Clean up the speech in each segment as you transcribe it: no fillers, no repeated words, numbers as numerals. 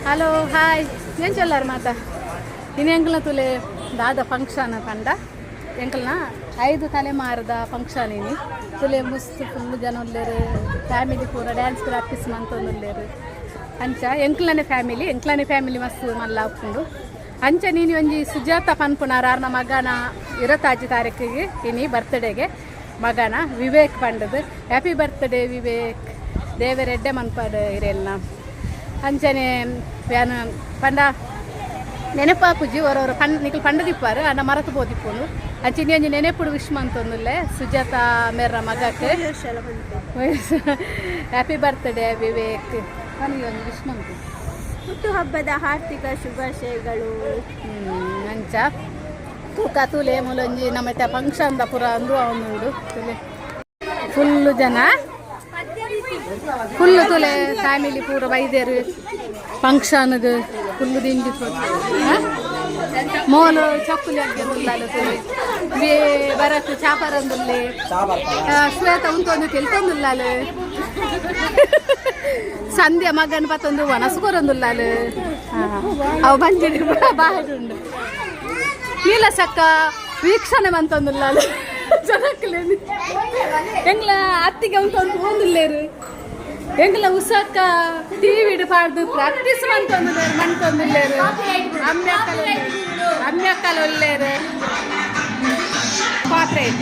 Hello hi ಎಂಚೊಲ್ಲಾರು ಮಾತ ಇನ್ನು ಎಂಕಲ್ನ ತುಲೆ ದಾದ ಫಂಕ್ಷನ್ ಪಂಡ ಎಂಕಲ್ನ 5 ತಲೆಮಾರದ ಫಂಕ್ಷನ್ ಇನಿ ತುಲೆ ಮುಸ್ತು ಫುಲ್ ಜನ ಉಲ್ಲೇರು ಫ್ಯಾಮಿಲಿ ಪೂರ ಡ್ಯಾನ್ಸ್ ಪ್ರಾಕ್ಟೀಸ್ ಮಂತೊಂದುಲ್ಲೇರು ಅಂಚ ಎಂಕ್ಲನೆ ಫ್ಯಾಮಿಲಿ ಎಂಕ್ಲನೆ ಫ್ಯಾಮಿಲಿ ಮಸ್ತ್ ಮಲ್ಲ ಉಪ್ಪುಂಡು ಅಂಚ ನೀನು ಒಂಜಿ ಸುಜಾತ ಪನ್ಪುನಾರ ಆರ್ನ ಮಗನ 25 ತಾರೀಕಿಗೆ ಇನಿ ಬರ್ತ್ಡೇಗೆ ಮಗನ ವಿವೇಕ್ ಪಂಡದು. ಹ್ಯಾಪಿ ಬರ್ತ್ಡೇ ವಿವೇಕ್, ದೇವರೆಡ್ಡೆ ಮನ್ಪಡು ಇರೆಲ್ಲ. ಅಂಚನೆ ವ್ಯಾನ್ ಪಂಡ ನೆನಪಾಪುಜಿ ಹೊರವರು ಪಂಡ್ ನಿಕಲ್ ಪಂಡದಿಪ್ಪಾರು ಅನ್ನ ಮರತು ಪೋದಿಪ್ಪುನು. ಅಂಚಿನ ಒಂಜಿ ನೆನೆಪುಡು ವಿಶ್ ಮಂತೊಂದುಲ್ಲೆ ಸುಜಾತ ಮೇರ್ರ ಮಗಕ್ಕೆ. Happy birthday Vivek. ನನಗೆ ಒಂದು ವಿಶ್ ಮಂತು. ಹುಟ್ಟುಹಬ್ಬದ ಹಾರ್ದಿಕ ಶುಭಾಶಯಗಳು. ಅಂಚ ತೂಕ ತೂಲೆ ಮೂಲೊಂಜಿ ನಮ್ಮ ಫಂಕ್ಷನ್ the ಪುರ ಅಂದು ಅವನುಂಡು. ತುಲೆ ಫುಲ್ಲು ಜನ, ಫುಲ್ಲು ತುಲೆ ಫ್ಯಾಮಿಲಿ ಪೂರ ಬೈದೇರು ಫಂಕ್ಷನ್ಗೆ. ಫುಲ್ಲು ದಿಂಡಿ ಮೋಲು ಚಪ್ಪಲಿ ಅಗ್ಗೆಂದುಲ್ಲಾಲು ತುಲೆ ಬೇ ಬರತ್ ಚಾಪರಂದುಲ್ಲೆ. ಶ್ವೇತ ಉಂತೊಂದು ತೆಲ್ತೊಂದುಲ್ಲಾಲು. ಸಂಧ್ಯಾ ಮಗನ್ ಪತ್ತೊಂದು ವನಸು ಕೊರೊಂದುಲ್ಲಾಲು. ಅವು ಬಂಜಿಡಿ ಬಾರುಂಡು. ನೀಲಸಕ್ಕ ವೀಕ್ಷಣೆ ಮಂತೊಂದುಲ್ಲಾಲು ಜನಕ್ಲೇನಿ. ಎಂಗ್ಲ ಅತ್ತಿಗೆ ಉಂತೊಂದು ಒಂದುಲ್ಲೇರು. ಎಂಗ್ಲ ಉಸಕ್ಕ ಟಿವಿಡ್ ಪಾಡ್ದು ಪ್ರಾಕ್ಟೀಸ್ ಮಂತೊಂದುಲ್ಲೇರು ಮಂತೊಂದುಲ್ಲೇರು. ಅಮ್ಮಕ್ಕಲು ಅಮ್ಮಕ್ಕಲು ಒಲ್ಲೇರು. Cooperate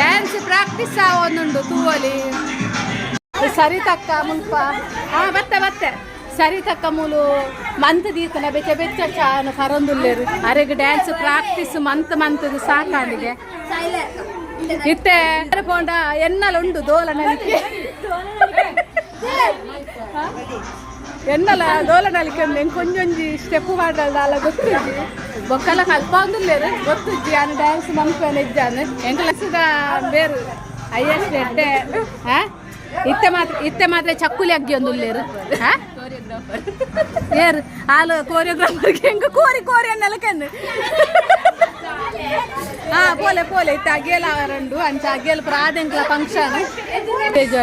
dance practice ಆವೊಂದುಂಡು ತೂವಲಿ. ಸರಿತಕ್ಕ ಮುಲ್ಪ ಹಾ ಬತ್ತೆ ಬತ್ತೆ. ಸರಿತಕ್ಕ ಮೂಲು ಮಂತ್ ದೀತನ ಬೆಚ್ಚ ಬೆಚ್ಚ ಚಾನು ಪರೊಂದುಲ್ಲೇರು. ಅರೆಗ್ ಡ್ಯಾನ್ಸ್ ಪ್ರಾಕ್ಟೀಸ್ ಮಂತ್ ಮಂತದು ಸಾಕಾಂಡಿಗೆ. ಇತ್ತೆ ಪೋಂಡ ಎನ್ನಲ ಉಂಡು ದೋಲ ನಲಿಕೆ. ಎನ್ನಲ ದೋಲ ನಲಿಕೆ ಉಂಡು. ಎಂಕ್ ಒಂಜೊಂಜಿ ಸ್ಟೆಪ್ ಮಾಡಲ್ದ ಅಲ್ಲ ಗೊತ್ತುಜ್ಜಿ. ಬೊಕ್ಕಲ ಕಲ್ಪಾಂದುಲ್ಲೇರು ಗೊತ್ತುಜ್ಜಿ. ಆನು ಡ್ಯಾನ್ಸ್ ಮನ್ಪೇನೆ ಇಜ್ಜಾನು. ಎಂಕಲ ಬೇರು ಹೈಯೆಸ್ಟ್ ಎಡ್ಡೆ. ಹಾ ಇತ್ತೆ ಮಾತ್ರ ಇತ್ತೆ ಮಾತ್ರ ಚಕ್ಕುಲಿ ಅಗ್ಗಿ ಒಂದುಲ್ಲೇರು. ಹಾ ಏರು ಆಲು ಕೋರಿಯೋಗ್ರಾಫರ್ಗೆ ಹೆಂಗ ಕೋರಿ ಕೋರಿ ಅನ್ನಲಕಂದು. ಹಾ ಪೋಲೆ ಪೋಲೆ. ಇತ್ತೆ ಅಗೇಲ ಅವರಂಡು. ಅಂಚ ಅಗೇಲ್ ಪ್ರಾದೆಂಕ್ಲ ಫಂಕ್ಷನ್ ಸ್ಟೇಜ್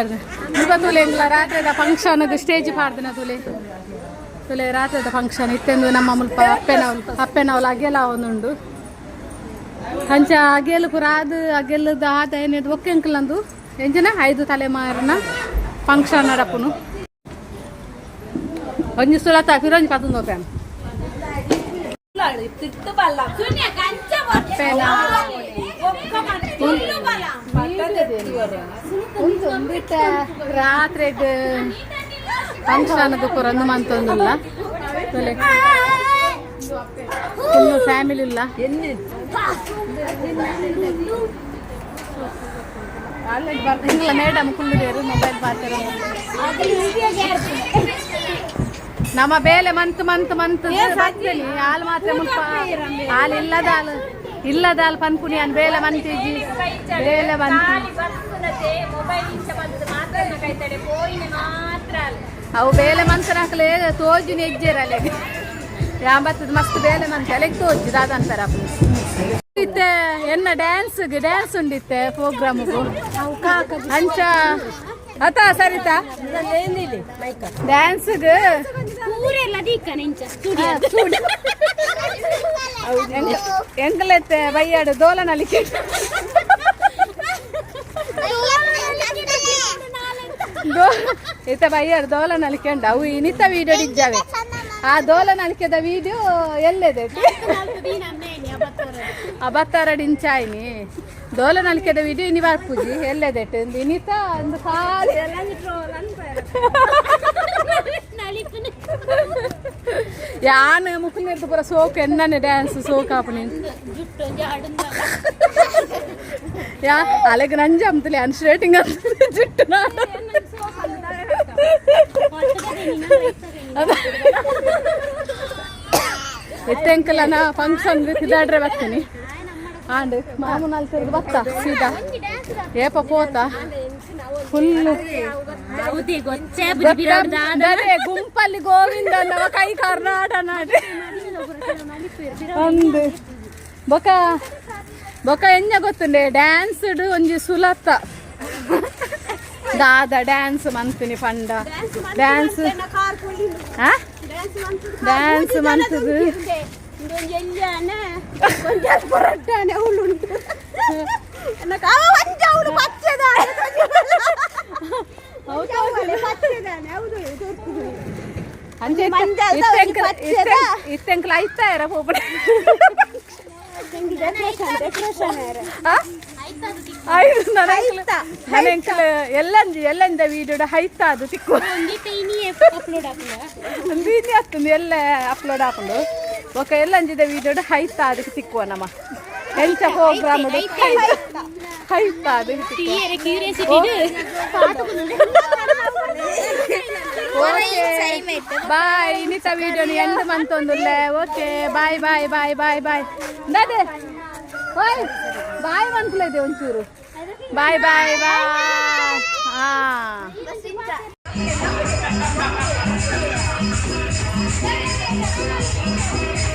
ಮುಲ್ಪ ತೂಲೆ. ಎಂಕ್ಲ ರಾತ್ರಿದ ಫಂಕ್ಷನ್ ಸ್ಟೇಜ್ ಪಾಡ್ದಿನ ತೂಲೆ ತುಲೆ. ರಾತ್ರಿದ ಫಂಕ್ಷನ್ ಇತ್ತೆಂದು ನಮ್ಮ ಮುಲ್ಪ ಅಪ್ಪೆನವಲ್ ಅಪ್ಪೆನವಲ್ ಅಗೇಲ ಒಂದುಂಡು. ಅಂಚ ಅಗೇಲು ಪೂರ ಅದು ಅಗೆಲ್ಲದ ಆದ ಏನಿದು ಒಕ್ಕೆಂಕ್ಲಂದು ಎಂಜಿನ 5 ತಲೆಮಾರಿನ ಫಂಕ್ಷನ್ ನಡಪುನು. ಒಂಜಿ ಸುಲತ ಫಿರೋಂಜಿ ಪತ್ತೊಂದು ಪ್ಯಾನ್. ರಾತ್ರೆಗ್ ಫಂಕ್ಷನ್ ಪೂರ ಒಂದು ಮಂತೊಂದುಲ್ಲ. ಫುಲ್ ಫ್ಯಾಮಿಲಿ ಇಲ್ಲ. ಇಂಗ್ಲ ಮೇಡಮ್ ಕುಳ್ಳುದೇರು ಮೊಬೈಲ್ ಪಾತ್ರ. ನಮ್ಮ ಬೇಲೆ month month month ಬರ್ತೇನೆ. ಹಾಲು ಮಾತ್ರ ಮುಲ್ಪ ಹಾಲು ಇಲ್ಲದ ಹಾಲು ಇಲ್ಲದ ಹಾಲು ಪನ್ಪುನಿ ಅನ್ ಬೇಲೆ ಮಂತಿಜಿ ಬೇಲೆ ಮಂತಿ. ಅವು ಬೇಲೆ ಮಂತನಾಕಲೆ ತೋಜುನಿ ಎಜ್ಜೇರ ಅಲೆಗ್ ಯಾ ಬತ್ತದ ಮಸ್ತ್ ಬೇಲೆ ಮಂತೆ ಅಲೆಗ್ ತೋಜು ದಾದಂತಾರ. ಇತ್ತೆ ಎನ್ನ ಡ್ಯಾನ್ಸ್ ಡ್ಯಾನ್ಸ್ ಉಂಡಿತ್ತೆ ಪ್ರೋಗ್ರಾಮ್ಗು. ಅಂಚ ಅತ ಸರಿತಾ ಡ್ಯಾನ್ಸ್ಗ್ ಎಂಕಲೆತ್ತೆ ಬಯ್ಯಾಡು ದೋಲ ನಲಿಕೆ. ಇತ್ತ ಬಯ್ಯಾಡು ದೋಲ ನಲಿಕೆಂಡ. ಅವು ಇನಿತ ವೀಡಿಯೋ ಇದ್ದಾವೆ. ಆ ದೋಲ ನಲಿಕೆದ ವೀಡಿಯೋ ಎಲ್ಲೆದೆ? ಆ ಬತ್ತಾರ ಡಿಂಚಾಯಿನಿ ದೋಲ ನಲಿಕೆದ ವೀಡಿಯೋ ಇನಿ ಬರ್ಪುಜಿ ಎಲ್ಲೆದೆಟ್ ಇನಿತ ಒಂದು ಖಾಲಿ. ಯಾನ್ ಮುಕುಲ್ನೆರ್ದು ಪೂರ ಸೋಕು ಎನ್ನನೆ ಡ್ಯಾನ್ಸ್ ಸೋಕು ಆಪುನಿ. ಯಾ ಅಲೆಗ್ ನಂಜ ಅಂತಲೆ ಅನ್ಸ್ರೇಟಿಂಗ್ ಅಂತ ಜುಟ್ಟು. ಎತ್ತೆಂಕಲನ ಫಂಕ್ಷನ್ ತಿದಾಡ್ರೆ ಬರ್ತೀನಿ. ಆಂಡ್ ಮಾಮೂನಾಲ್ ತಿರ್ದು ಬತ್ತ ಸೀದಾ ಏಪ ಪೋತ ಫುಲ್ಲು ಗುಂಪಲ್ಲಿ ಗೋವಿಂದ ಕೈ ಕರ್ನಾಟ ನಾಡಿ ಒಂದು ಬೊಕ ಬೊಕ ಎಂಜ ಗೊತ್ತುಂಡೆ ಡ್ಯಾನ್ಸ್ ಒಂಜಿ ಸುಲತ್ತ. ದಾದ ಡ್ಯಾನ್ಸ್ ಮಂತೀನಿ ಪಂಡ ಡ್ಯಾನ್ಸ್. ಆ, ಡ್ಯಾನ್ಸ್ ಮಂತದು. ಪೊರಟ್ಟಾನೆ ಅವಳು ಉಂಟು. ಅವಳು ಪಚ್ಚೆದಾನೆ, ಪಚ್ಚೆದಾನೆ ಹೌದು. ಅಂಚೆ. ಮಂಜಲ್ದ ಒಂಜಿ ಪಚ್ಚೆದ. ಇತ್ತೆಂಕ್ಲ ಐತಾಯರ ಪೋಪಡೆ. ಡೆಕೋರೇಷನ್. ಆ? ಐದು ನನ್ನ ಎಂಕಲ್ ಎಲ್ಲಂಜಿ ಎಲ್ಲಂಜ ವೀಡಿಯೋಡ ಹೈತ ಅದು ತಿಕ್ಕು ಒಂದಿನಿ ಆಗ್ತದೆ ಎಲ್ಲ ಅಪ್ಲೋಡ್ ಹಾಕೊಂಡು. ಓಕೆ, ಎಲ್ಲಂಜಿದ ವೀಡಿಯೋಡ ಹೈತ ಅದಕ್ಕೆ ತಿಕ್ಕುವ ನಮ್ಮ ಎಂಚ ಪ್ರೋಗ್ರಾಮ್ ಹೈತ ಅದಕ್ಕೆ ತಿಕ್ಕುವ. ಬಾಯ್, ಇನ್ನಿತ ವಿಡಿಯೋ ಎಂಡ್ ಮಂತೊಂದುಲ್ಲೆ. Okay, bye bye bye bye bye. ಅಂದಾದೆ ಓಯ್, ಬಾಯ್ ಮನ್ಪುಲೈತೆ ಒಂಚೂರು. Bye bye bye. ಹಾ. ಡೆಕೋರೇಷನ್.